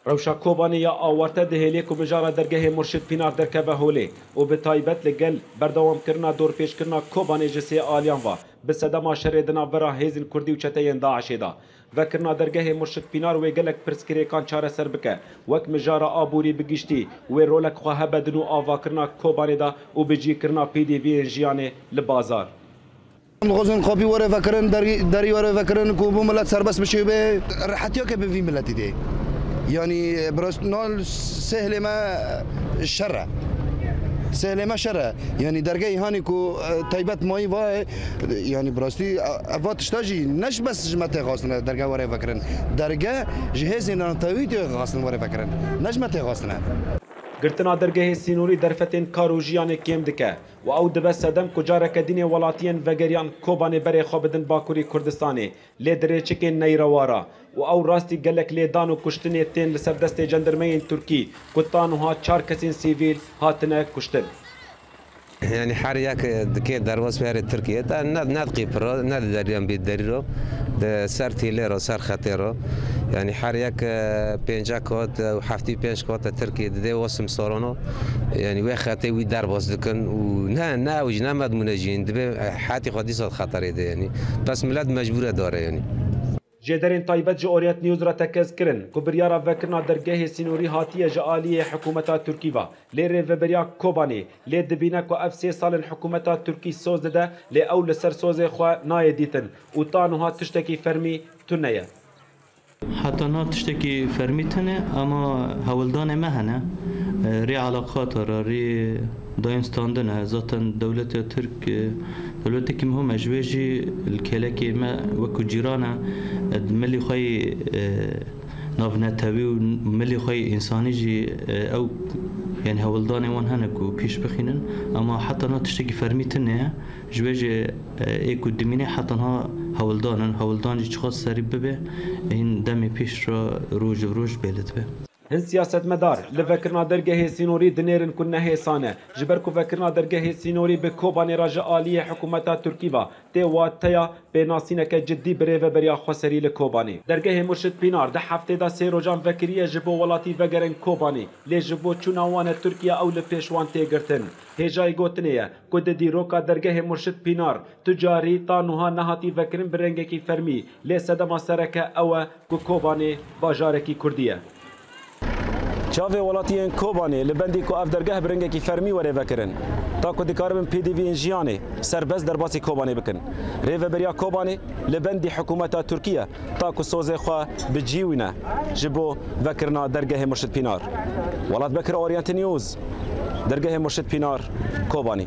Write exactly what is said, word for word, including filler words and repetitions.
Rewşa Kobanê ya awarte dihêlê ku mijara dergehê Murşid Pînar derkeve holê û bi taybet li gel berdewamkirina dorpêçkirina Kobanê ji sê aliyan ve bi sedema şerê di navbera hêzên Kurdî û çeteyên DAIŞê de. Vekirina dergehê Murşid Pînar wê gelek pirsgirêkan çareser bike, wek mijara aborî bi giştî, wê rolek xwe hebe di nû avakirina Kobanê de û bi cîkirina pêdiviyên jiyanê li bazar. Dixwazin xapî were vekirin, derî, derî were vekirin ku bo milet serbest bişê bê. Rehetiya ke bi vî miletî dê. Yanî, bi rast, nal sêhlê me şer e. Sêhlê me şer e. Yanî, dergehê hanî ku, e, taybet mayî va, e, yanî, bi rastî, e, eva tişta jî ne ji bes ji me tê xwastine dergeh were vekirin. Dergeh ji hêzên netewî tê xwastin were vekirin. Ne ji me tê xwastine. Girtina dergehê sînorî derfetên kar û jiyanê kêm dike. Û ew dibe sedem ku careke dînê welatiyên vegeriyan Kobanê berê xwe bidin Bakurê Kurdistanê, lê di rêçikên neyrewa re û ew rastî gelek lêdan û kuştinê tên li ser destê cendirmeyên Tirkî ku ta niha çar kesên sivîl hatine kuştin. Yanî her yek dikê derbas berê Tirkiye, te ne, ne diqî pir re, ne di deriyan bê derî re, di ser têlê re, ser xetê re. Yanî her yek, e, pênce kat, e, heftî pênc kat e Tirkiye didê wasim sarano. Yanî wê xetê wî derbas dikin û ne, ne ew jî, ne medmûne jî, yanî dibê, e, hetî xwe dîsa di xeterê de, yanî. Pes milet mecbûr e dare, yanî. Jêderên taybet ji Orient News re tekez kirin ku biryara vekirina dergehê sînorî hatiye ji aliyê hikûmeta Tirkî ve, lê rêveberiya Kobanê lê dibîne ku ev sê sal in hikûmeta Tirkî soz dide, lê ew li ser sozê xwe nayê dîtin û ta niha tiştekî fermî tune ye. Heta niha tiştekî fermî tune, ama hewldanê me hene. Rê eleqata re, rê dayîn standin e. Zaten dewleta Tirk, dewletekî muhim e. Ji vê jî li kêlekê me wekî cîran e. Milî xwe yî, e, navnetewî û milî xwe yî însanî jî, e, ew, yanî hewldanê wan hene ku pêş bixînin. Ama heta niha tiştekî fermî tune ye. Ji vê jî, e, ê ku dimîne heta niha hewldan in, hewldan jî çiqas serî bibe, hîn demê pêş re roj bi roj bê li dibe. Hin siyasetmedar li vekirina dergehê sînorî dinêrin ku ne hêsan e, ji ber ku vekirina dergehê sînorî bi Kobanê re ji aliyê hikûmeta Tirkî ve tê wateya pênasîneke cidî bi rêveberiya xweserî li Kobanê. Dergehê Murşid Pînar di heftê de sê rojan vekiriye ji bo welatî vegerin Kobanê, lê ji bo çûna wan e Tirkiye ew li pêş wan tê girtin. Hêjayî gotinê ye ku di dîroka dergehê Murşid Pînar tu carî ta nuha nehatî vekirin bi rengekî fermî, lê sedema sereke ew e ku Kobanê bajarekî Kurdî ye. Çavê welatiyên Kobanê li bendî ku ev dergeh bi rengekî fermî were vekirin, ta ku dikaribin pêdiviyên jiyanê serbest derbasî Kobanê bikin. Rêveberiya Kobanê li bendî hikûmeta Tirkiye ta ku sozê xwe bi cî wîne ji bo vekirina dergehê Murşid Pînar. Welat Bekir, Orient News, dergehê Murşid Pînar, Kobanî.